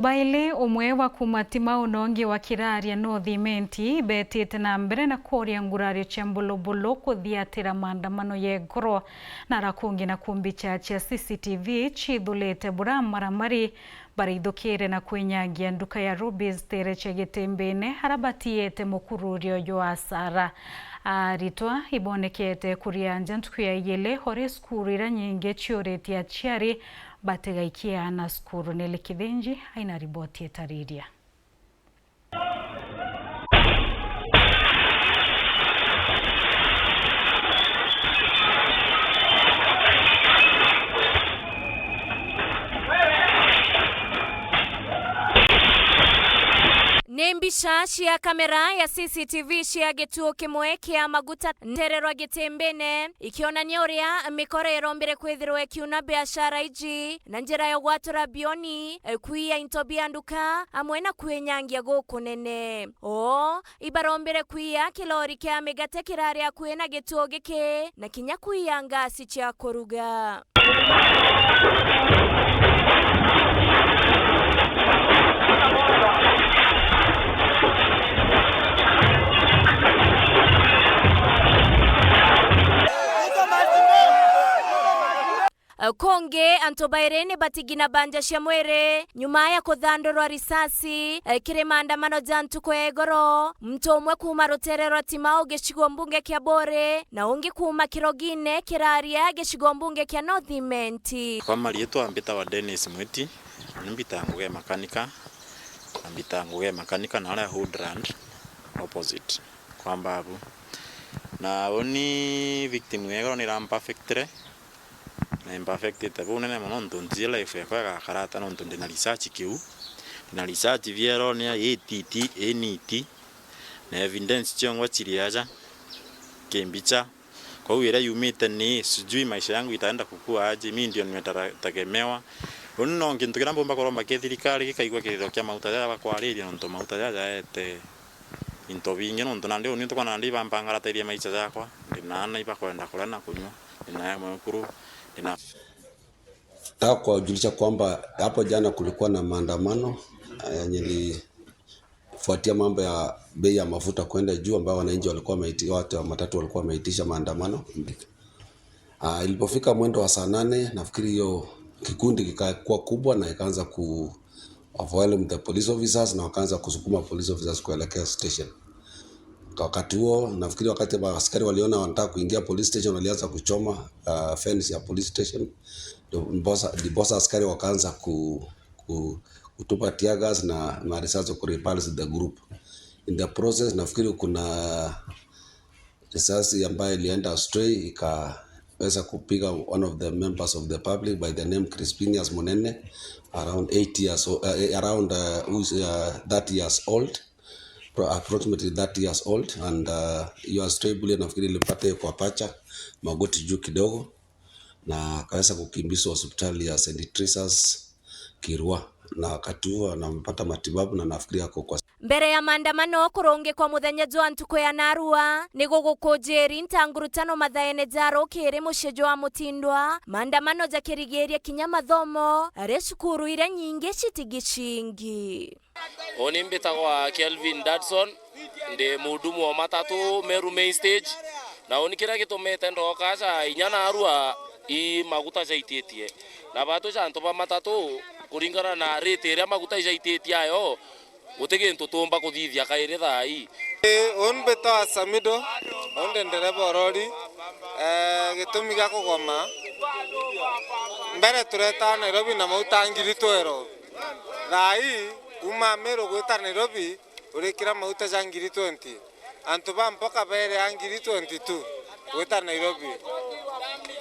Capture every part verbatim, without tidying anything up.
Baili, umwe wa kuuma Timau na ungi wa Kiraria North Imenti, betite na mbere na kuria ngurario cia mbulubulu kuthiatira maandamano ya igoro. Na ara kungi na kumbi cha cia C C T V ciithurite bura maramari baraithukire na kwinyangia nduka ya Ruby's tere cia Gitimbine, ara batiete mukururio jwa asara. Aritwa ibonekete kuria nja ntuku ya igiri, ori cukuru iria nyingi ciuritie aciari batigaikia aana cukuru. Nelly Kithinji aina riboti itariria. Ni mbica cia kamera ya C C T V cia gituo kimwe kia maguta ntererwa Gitimbine, ikionania uria mikoro irombire kwithirwa ikiuna biashara iji na njira ya gwatura bioni, eh, kwiya into bia nduka, amwe na kwinyangia gukunene. Oo, ibarombire kwiya kilori kia migate kirari akui na gituo giki, na kinya kwiya ngasi cia kuruga. Kungi, antu bairi ni batigina banja cia mwiri nyuma ya kuthandurwa risasi, eh, kiri maandamano ja ntuku ya igoro. Muntu umwe kuuma rutere rwa Timau gicigo mbunge kia Buri, na ungi kuuma Kirogine Kiraria gicigo mbunge kia North Imenti. Kwa mariitwa mbitawa Dennis Mwiti, ni mbitaga ngugi ya makanika, na mbitaga ngugi ya makanika na aria Hoodland opposite kwa Mbabu. Na uni victim ya igoro ni irampafectire, na imperfectite bunene mono, nontu ntiji life yakwa igakara ata, nontu ndina research kiu, ndina research bierone ya ititi, initi, na evidence ciongwa ciri aja kimbicha. Kwou iria yumite ni sijui maisha yangu itaenda kukua aje, mi ndio nimetegemewa. Uni no kintu kiria mbumba kuromba ki thirikari gikaigua kiriro kia mauta jaja bakwariria, nontu mauta jaja jaete into bingi, nontu nandi uni ntukona nandi ibampangaratairie maisha jakwa, ndina aana ibakwenda kuria na kunywa, ndina ya mwekuru, ndina. Nataka kuwajulisha kwamba hapo jana kulikuwa na maandamano, eh, yenye ilifuatia mambo ya bei ya mafuta kwenda juu, ambayo wananchi walikuwa wameiti-, watu wa matatu walikuwa wameitisha maandamano. Ah, ilipofika mwendo wa saa nane, nafikiri hiyo kikundi kikakuwa kubwa na ikaanza ku overwhelm the police officers na wakaanza kusukuma police officers kuelekea station. Wakati huo, nafikiri wakati wa askari waliona wanataka kuingia police station, walianza kuchoma, uh, fence ya police station. Ndiposa, ndiposa askari wakaanza ku, ku, kutupa tear gas na, na risasi ku repulse the group. In the process, nafikiri kuna risasi ambayo ilienda astray ikaweza kupiga one of the members of the public by the name Crispinius Munene, around eight years o-, uh, around, uh, who's, uh, thirty years old, pro-, approximately thirty years old, and, uh, hiyo astray bullet nafikiri ilimpata kwa pacha, magoti juu kidogo, na akaweza kukimbizwa hospitali ya Saint Teresa's Kirua, na wakati huo anapata matibabu na nafikiri ako kwa. Mbere ya maandamano kurungikwa muthenya jwa ntuku ya narua, ni gugukujiri ntangurutano mathaene ja rukiri mucii jwa Mutindwa, maandamano jakirigiria kinya mathomo, ari cukuru iria nyingi citigicingi. Uni mbitagwa Kelvin Dadson, ndi muhudumu wa matatu Meru Main Stage, na uni kiria gitumite ndoka aja inya narua i maguta jaititie, na batwi ja antu ba matatu, kuringana na rate iria maguta ijaititie ayo, guti gintu tuumba kuthithia kairi thaa ii. Ii, uni mbitagwa Samido, uni ndi ndereba o rori. Eh, gitumi gia kugoma, mbere turetaa Nairobi na mauta ngiri twero. Thaa ii, kuuma Meru gwita Nairobi, urikira mauta ja ngiri twenty. Antu ba mpoka beerea ngiri twenty-two gwita Nairobi.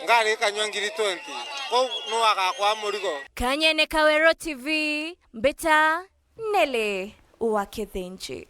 Ngari ikanywa ngiri twenty. Kou nu agakwaa murigo? Kanyene Kawero T V, mbita Nelly wa Kithinji.